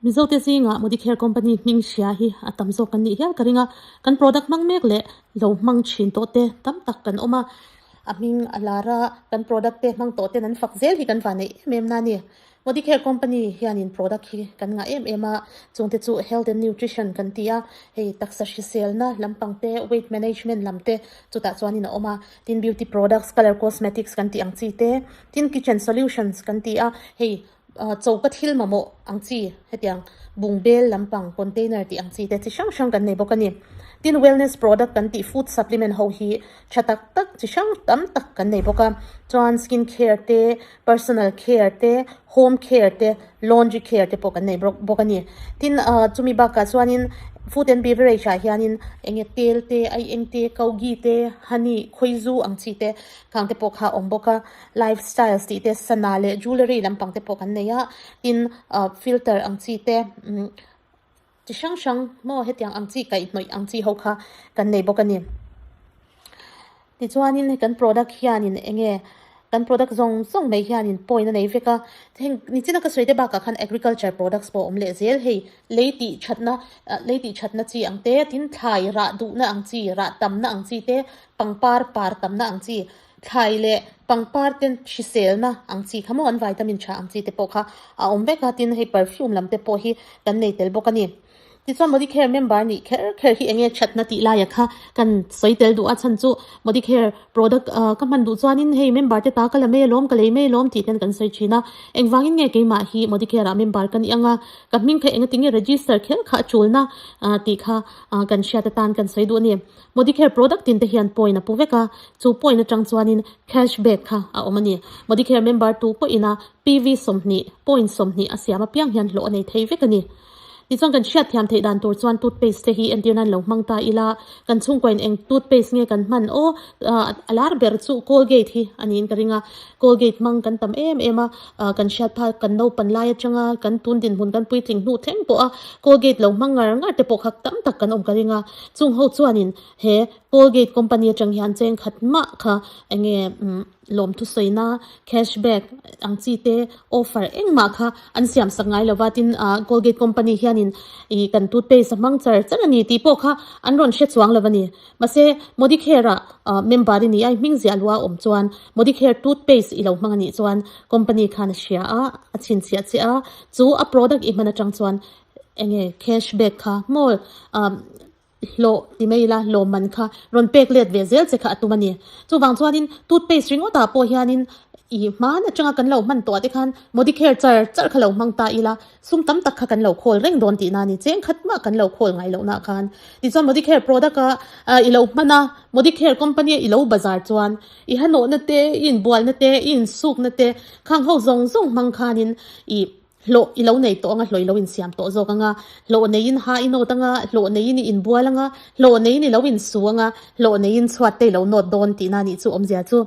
Mizote zingah Modicare company hming hria hi a tam zawk kan nih hial ka ring a, kan product hmang mek leh lo hmang thin tawh te tam tak kan awm a, a hming a lar a, kan product te hmang tawh ten an fak zel hi kan van neih em em na a ni. Modicare company hianin product hi kan ngah em em a, chungte chu health and nutrition kan ti a, hei taksa hriselna lampang te, weight management lam te chutah chuanin a awm a, tin beauty products, colour cosmetics kan tih ang chi te, tin kitchen solutions kan ti a, hei Choka thil mamawh ang chi hetiang bungbel lampang container tih ang chi te chi hrang hrang kan nei bawk a ni. Tin wellness product kan tih food supplement ho hi tha tak tak chi hrang tam tak kan nei bawk a. Chuan skin care te, personal care te, home care te, laundry care te pawh kan nei bawk a ni. Tin chumi bakah chuanin food and beverage ah hianin enge tel te, aieng te, kogi te, honey, khawizu ang chi te khang te pawh kha a awm bawk a. Life styles tih te sana leh jewellery lampang te pawh kan nei a tin ah filter ang chi te umm chi hrang hrang maw hetiang ang chi kaihhnawih ang chi ho kha kan nei bawk a ni tichuanin hei kan product hianin eng nge kan product zawng zawng mai hianin point a nei vek a heng nichina ka sawi te bakah khan agriculture products pawh a awm leh zel hei lei tih thatna ah lei tih thatna chi ang te tin thlai rah duhna ang chi rah tamna ang chi te pangpar par tamna ang chi. Thlai leh pangpar te hriselna ang chi kha maw an vitamin tha ang chi te pawh kha a awm vek a, tin hei perfume lam te pawh hi kan nei tel bawk a ni. Tichuan Modicare member nih kher kher hi enge thatna tih laia kha kan sawi tel duh a chhan chu Modicare product ka hman duh chuanin hei member te ta ka la mai alawm ka lei mai alawm tih ten kan sawi thin a, engvangin nge keimah hi Modicare ah member ka nih ang a, ka hming kha engatinge register kher kha a tulna tih kha kan hriat atan kan sawi duh a ni. Modicare product tin te hian point a pu vek a, chu point atang chuanin cash back kha a awm a ni. Modicare member tu pawhin a PV 20, point 20 a siam apiang hian hlawh a nei thei vek a ni. Tichuan kan hriat thiam theih dan tur chuan toothpaste te hi entir nan lo hmang ta ila, kan chhungkaw in eng toothpaste nge kan hman aw, a lar ber chu Colgate hi a niin ka ring a, Colgate hmang kan tam em em a, kan hriat phak kan naupan lai atanga kan tun dinhmun kan puitling hnu thleng pawh a Colgate lo hmang ngar ngar te pawh kha tam tak kan awm ka ring a, chung ho chuanin he Colgate company atang hian cheng khat mah kha enge lawmthu sawina cash back ang chi te offer engmah kha an siam sak ngai lova tin Colgate company hianin ih kan toothpaste a hmang char char a ni tih pawh kha an rawn hre chuang lo a ni. Mahse, Modicare ah member i nih a, i hming ziah luah a awm chuan Modicare toothpaste i lo hmang a nih chuan company khan a hria a, a chhinchhiah che a, chu a product i hman atang chuan eng nge cash back kha maw hlawh ti mai ila lawmman kha rawn pek let ve zel che kha a tum a ni. Chuvang chuanin toothpaste ringawt ah pawh hianin i hman atanga kan lo hman tawh ah te khan Modicare char char kha lo hmang ta ila Sum tam tak kha kan lo khawl reng dawn tihna a ni. Cheng khat mah kan lo khawl ngai lohna khan. Tichuan Modicare product a i lo hman a, Modicare company a i lo bazar chuan i hanawhna te, i inbualna te, i insukna te khang ho zawng zawng hmang khanin i hlawh i lo nei tawh anga, hlawh i lo insiam tawh zawk anga, hlawh neiin ha i nawt anga, hlawh neiin i inbual anga, hlawh neiin i lo insu anga, hlawh neiin chhuat te i lo nawt dawn tihna a nih chu awmzia chu.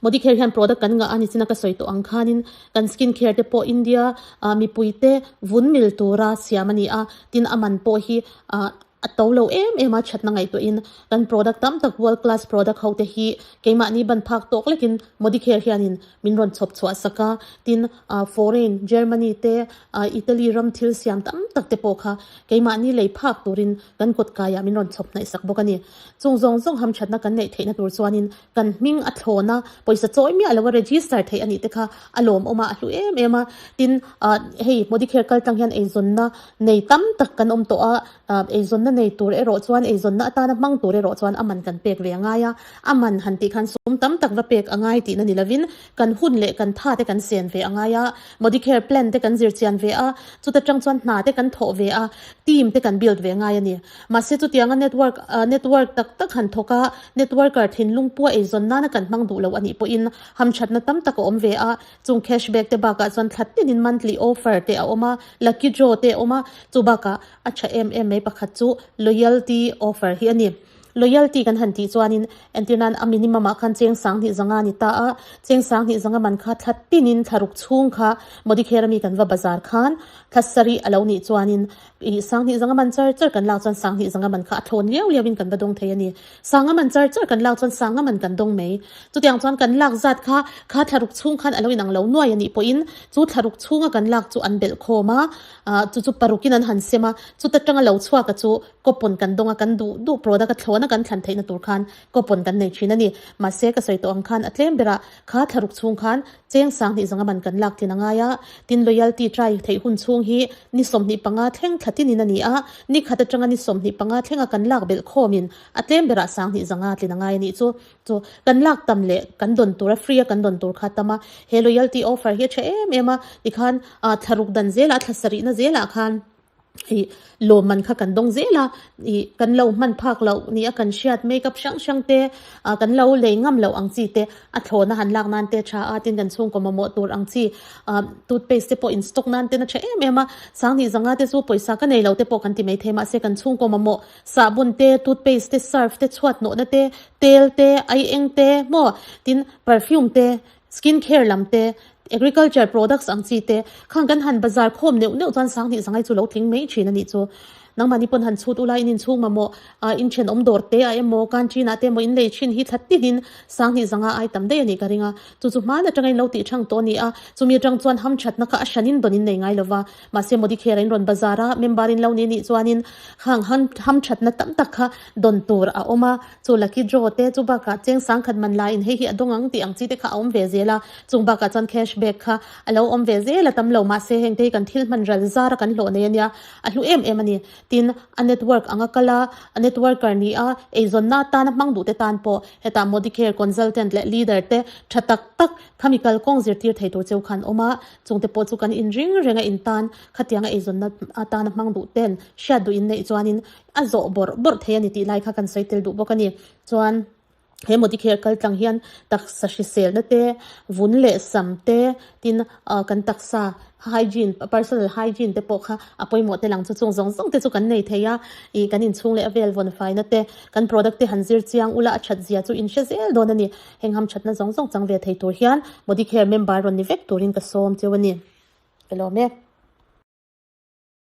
Modicare hian product kan ngah a ni china ka sawi tawh ang khanin kan skin care te pawh India ah mipui te vun mil tura siam a ni a, tin a man pawh hi ah a to lo em em a thatna ngaihtuahin kan product tam tak world class product ho te hi keimahni ban phak tawk lekin Modicare hianin min rawn chhawp chhuah sak a, tin ah foreign Germany te ah Italy ram thil siam tam tak te pawh kha keimahni lei phak turin kan kawt kaiah min rawn chhawp hnaih sak bawk a ni. Chung zawng zawng hamthatna kan neih theihna tur chuanin kan hming a thlawn a, pawisa chawi miah lo a register theih a nih te kha a lawmawm a, a hlu em em a. Tin, ah hei Modicare kal tlang hian eizawnna nei tam tak kan awm tawh a, ah eizawnna nei tur erawh chuan eizawnna atana hmang tur erawh chuan a man kan pek ve a ngai a, a man han tih khan sum tam tak va pek a ngai tihna ni lovin kan hun leh kan tha te kan sen ve a ngai a, Modicare plan te kan zir chian ve a, chuta tang chuan hna te kan thawh ve a, team te kan build ve a ngai a ni. Mahse chutianga network network tak tak han thawk a, networker thinlung pua eizawn nana kan hmang duh lo a nih pawhin hamthatna tam tak a awm ve a, chung cashback te bakah chuan thla tinin monthly offer te a awm a, lucky draw te a awm a, chu bakah a tha em em mai pakhat chu loyalty offer hi a ni. Loyalty kan han tih chuanin entir nan a minimum ah khan cheng sanghnih zanga a ni ta a, cheng sanghnih zanga man kha thla tinin thlaruk chhung kha Modicare ami kan va bazar khan thla sarih a lo nih chuanin ih sanghnih zanga man char char kan lak chuan sanghnih zanga man kha a thlawn liau liau in kan va dawng thei a ni. Sanga man char char kan lak chuan sanga man kan dawng mai. Chutiang chuan kan lak zat kha kha thlaruk chhung khan a lo inang lo nuai a nih pawhin chu thlaruk chhunga kan lak chu an belh khawm a, ah chu chu parukin an han sem a, chuta tanga lo chhuak a chu coupon kan dawng a, kan duh duh product a thlawna kan thlan theihna tur khan coupon kan nei thin a ni. Mahse ka sawi tawh ang khan a tlem berah kha thlaruk chhung khan cheng sanghnih zanga man kan lak tlin a ngai a, tin loyalty try theih hun chhung hi ni 25 thleng thla tinin a ni a, ni khat atanga ni 25 thlenga kan lak belh khawmin a tlem berah sanghnih zanga tlin a ngai a nih chu. Chu kan lak tam leh kan dawn tur a free a kan dawn tur kha tam a, he loyalty offer hi a tha em em a, tikhan ah thlaruk dan zelah thla sarihna zelah khan ih lawmman kha kan dawng zel a, ih kan lo hman phak loh ni a kan hriat makeup hrang hrang te ah kan lo lei ngam loh ang chi te a thlawna han lak nan te a tha a, tin kan chhungkaw mamawh tur ang chi ah toothpaste te pawh in stock nan ten a tha em em a, sanghnih zanga te chu pawisa ka nei lo te pawh kan ti maithei mahse kan chhungkaw mamawh Sahbun te, toothpaste te, surf te, chhuat nawhna te, tel te, aieng te, maw? Tin, perfume te, skin care lam te, agriculture products ang chi te, khang kan han bazar khawm neuh neuh chuan sanghnih zangai chu lo tling mai thin a nih chu. Nangmahni pawn han chhut ula in inchhung mamawh ah in thenawm dawr te ah emaw, canteen ah te emaw in lei thin hi thla tinin sanghnih zanga ai tam daih a nih ka ring a. Chu chu hmaan atanga in lo tih thang tawh a ni a, chumi atang chuan hamthatna kha a hranin dawn in nei ngai lova. Mahse Modicare in rawn bazar a, member in lo ni nih chuanin hang ham thatna tam tak kha dawn tur a awm a, chu lucky draw te chu bakah cheng sangkhat man la in hei hi a dawng ang tih ang chi te kha a awm ve zel a, chung bakah chuan cash back kha a lo awm ve zel a tam lo mahse heng te hi kan thil hman ral zar a kan hlawh nei a nia, a hlu em em a ni. Tin, a network anga kal a, a networker ni a, eizawnna atana hmang duh te tan pawh hetah Modicare consultant leh leader te tha tak tak khami kalkawng zirtir thei tur cheu khan awm a, Chungte pawh chu kan inring reng a intan, khatianga eizawnna atana hmang duh ten hriat duh in neih chuanin a zawh bawrh bawrh thei a ni tih lai kha kan sawi tel duh bawk a ni. Chuan he Modicare kal tlang hian taksa hriselna te, vun leh sam te, tin kan taksa hygiene, personal hygiene te pawh kha a pawimawh te lang chu chung zawng zawng te chu kan nei thei a, ih kan inchhung leh a vel vawn faina te, kan product te han zir chiang ula a that zia chu in hre zel dawn a ni. Heng hamthatna zawng zawng chang ve thei tur hian Modicare member rawn ni vek turin ka sawm cheu a ni. Ka lawm e.